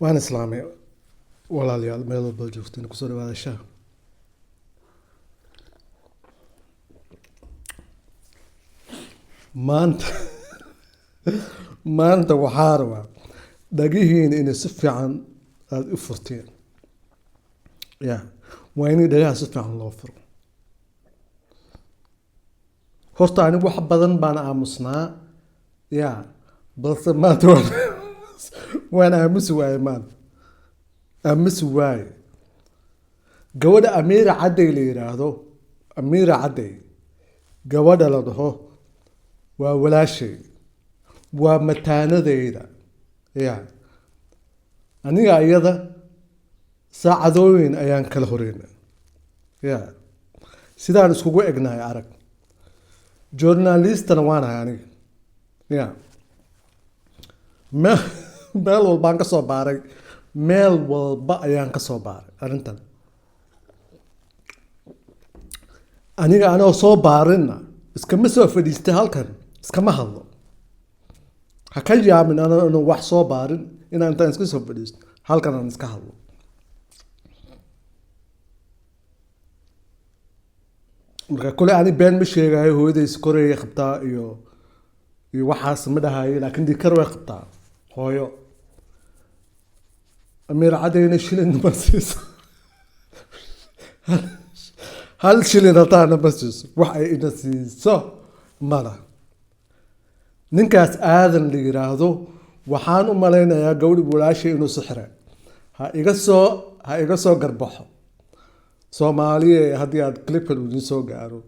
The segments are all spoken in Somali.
Waan islaamay walaalayaal, meel walba joogteen kusoo dhawaada shaah. Maanta maanta waxaa rabaa dhagihiina inay si fiican aada u furteen. Ya waa in dhagaha si fiican loo furo. Horta anigu wax badan baan aamusnaa, ya balse maanta waan aamusi waaye, maanta aamusi waaye. Gabadha Amiira Cadday la yidhaahdo, Amiira Cadday gabadha la dhaho waa walaashay, waa mataanadeyda. Ya aniga iyada saacadooyin ayaan kala horeyna. Ya sidaan iskugu egnahay arag, journalistana waanahay aniga. Ya meel walbaan ka soo baaray, meel walba ayaan ka soo baaray arrintan. Aniga anoo soo baarinna iskama soo fadhiistay halkan, iskama hadlo. Ha ka yaabin anoo wax soo baarin inaan intaan iska soo fadhiisto halkan aan iska hadlo. Marka kule ani been ma sheegayo, hooyaday sokorayay qabtaa iyo waxaas ma dhahayo, laakiin dhikar way qabtaa hooyo. Amiir Caddayna shilin ma siiso, hal shilin hataana ma siiso, wax ay ina siiso mala. Ninkaas Aadan la yiraahdo waxaan u malaynayaa gabadhi walaashay inuu sixray. Ha iga soo garbaxo Soomaaliya haddii aad clipkan idin soo gaaro,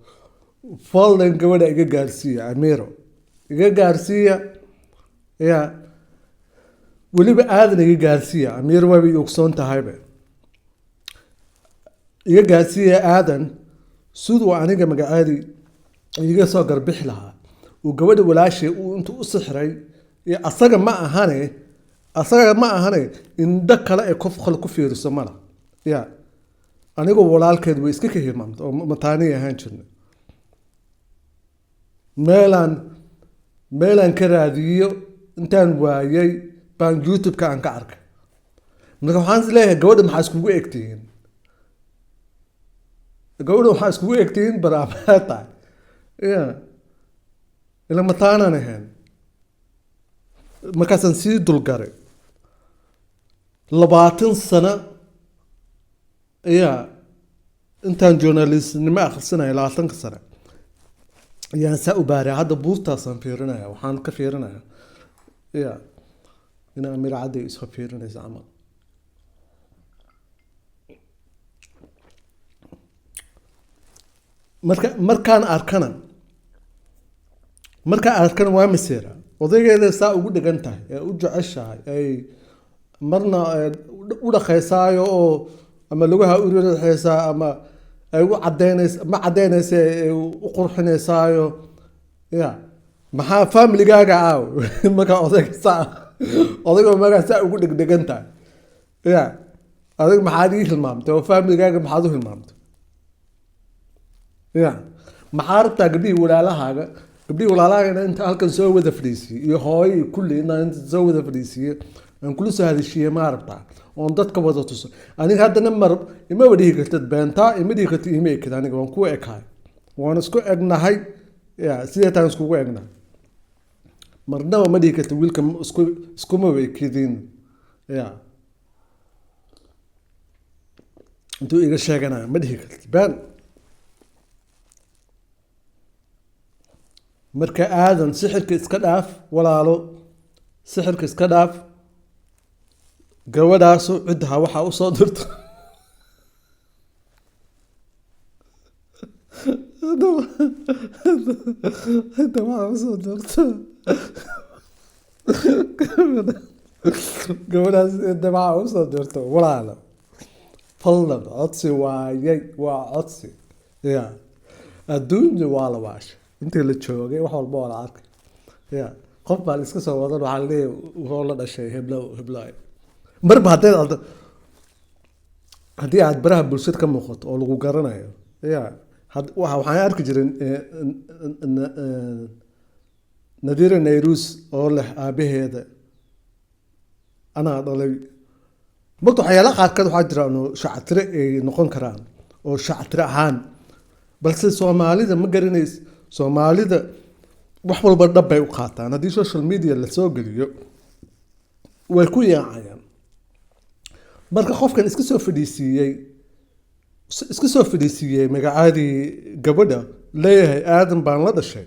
fadlan gabadha iga gaarsiiya, Amiiro iga gaarsiiya, ya weliba Aadan iga gaarsiiya. Amiir waaba i ogsoon tahayba, iga gaarsiiya Aadan siduu aniga magaceedii iga soo garbixi lahaa uu gabadha walaashay uu intuu u sixray. Iyo asaga ma ahane, asaga ma ahane, indho kale ay qof kale ku fiiriso mala. Ya anigoo walaalkeed way iska ka hilmaamta oo mataaniy ahaan jirna. Meelaan ka raadiyo intaan waayay baan YouTube-ka aan ka arkay. Marka waxaan is leeyahay gabadha maxaa iskugu egtihiin, gabadha waxaa iskugu egtihiin baraamaa tahay. Ya ila mataanaan ahayn. Markaasaan sii dulgaray 20 sano. Ya intaan journalistnimo akhrisanaya 20ka sano ayaan saa u baaray. Hadda buurtaasaan fiirinaya, waxaan ka fiirinaya ya in Amiir Cadday isoo fiirinaysa camal. Marka markaan arkana waa maseera odaygeeda saa ugu dhegan tahay ee u jeceshahay, ay marna u dhaqaysaayo oo ama lugaha u riixaysaa ama ay u cadaynaysa, ma cadaynaysa, ay u qurxinaysaayo. Ya maxaa familigaaga aaw markaa odayga saa, odayga markaa saa ugu dhegdhegan tahay, ya adiga maxaad ii hilmaamtay oo familigaaga maxaad u hilmaamtay? Ya maxaa rabtaa gabdhihii walaalahaaga, gabdhihii walaalahaaga inta halkan soo wada fadhiisiye iyo hooyo iyo kulli inaan inta soo wada fadhiisiye aan kula soo hadashiye ma rabtaa oon dadka wada tuso? Aniga haddana mar imaba dhihi kartid beentaa, ima dhihi kartid ima ekid. Aniga waan ku ekahay, waan isku egnahay. Ya sidee taan iskugu egnahay? Marnaba ma dhihi kartid wiilka iskumaba ekidin. Ya intuu iga sheeganaya ma dhihi kartid been. Marka Aadan sixirka iska dhaaf walaalo, sixirka iska dhaaf. Gabadhaasu cidda waxaa usoo dirto cidda waxaa usoo dirto gabadhaas, cidda waxaa usoo dirto walaalo, fadlan codsi waayay, waa codsi. Ya adduunya waa la waashay intii la joogay, wax walba waa la arkay. Ya qof baa la iska soo wadan, waxaa laleeyahay wuxuu la dhashay heblo heblaay. Marba haddii aad baraha bulshada ka muuqato oo lagu garanayo, ya waxaan arki jiray Nadiira Nayrus oo leh aabaheeda anaa dhalay. Marka waxyaalaha qaarkood waxaa jira inuu shactire ay noqon karaan oo shactire ahaan, balse Soomaalida ma garanays. Soomaalida wax walba dhab bay u qaataan. Haddii social media lasoo geliyo, way ku yaacayaan. Marka qofkan iska soo fadhiisiiyey magacaadii gabadha, leeyahay "Aadan baan la dhashay",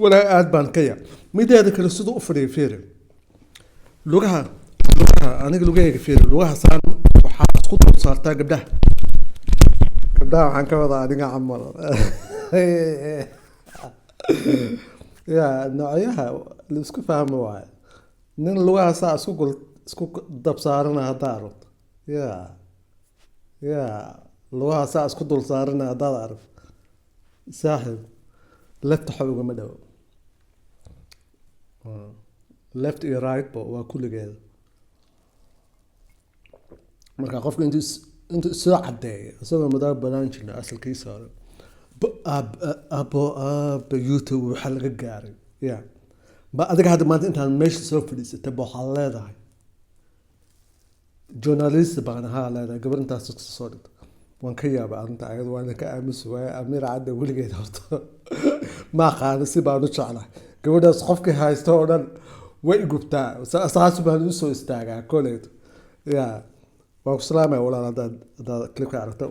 walaa aad baan ka yaa. Mideeda kale, siduu u fadhiya fiiri. Lugaha, aniga lugahayga fiiri. Lugaha saan waxaa isku dul saartaa gabdhaha. Gabdhaha waxaan ka wadaa aniga camal ya noocyaha la isku fahmo waaye. Nin lugaha saa isku dab saarana haddaa aragto, ya lugaha saa isku dul saarana haddaad aragto, saaxib, left waxa ugama dhowo. Left iyo right ba waa kulligeeda. Marka qofka intuu soo caddeeyo, isagoo madaab banaan jirna asalkiisa hore, abo aaba YouTube waxaa laga gaaray ya. Ba adiga hadda maanta intaan meesha soo fadhiisatay ba waxaad leedahay "journalist baan ahaa" leedahay. Gabar intaas soo dhigto, waan ka yaabay arrinta ayada, waana ka aamusi waaye. Amiira Cadda weligeed horta ma aqaano si baan u jeclahay gabadhaas. Qofkii haysto oo dhan way igubtaa, saas baan usoo istaagaa koleyto. Ya, waan ku salaamaya walaal. Haddaad clipka aragto,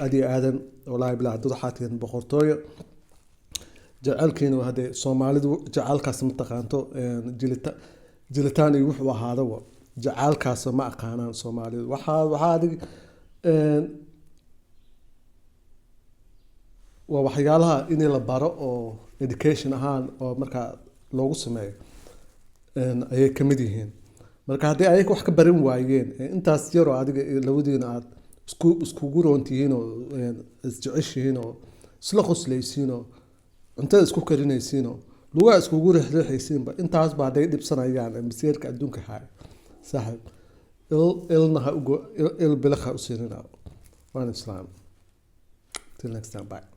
adi Aadan, wallaahi bilaa dad waxaa tihiin boqortooyo. Jecelkiina haddee Soomaalidu jecelkaas ma taqaanto. Jilitaan iyo wuxuu ahaadaba jecaalkaas ma aqaanaan Soomaalidu. Waxaa adig waa waxyaalaha in la baro oo education ahaan oo markaa loogu sameeyo ayay kamid yihiin. Marka haddii ayaga wax ka baran waayeen, intaas yaroo adiga iyo labadiina aad iskugu roontihiin oo isjeceshihiin oo isla qoslaysiin oo cuntada isku karinaysiin oo lugaha iskugu riixriixaysiinba, intaasba hadday dhibsanayaan masiirka adduunka haayo, saaxiib, il ilna ha ugo il, il bilaq ha u siinina. Waan islaam. Till next time, bye.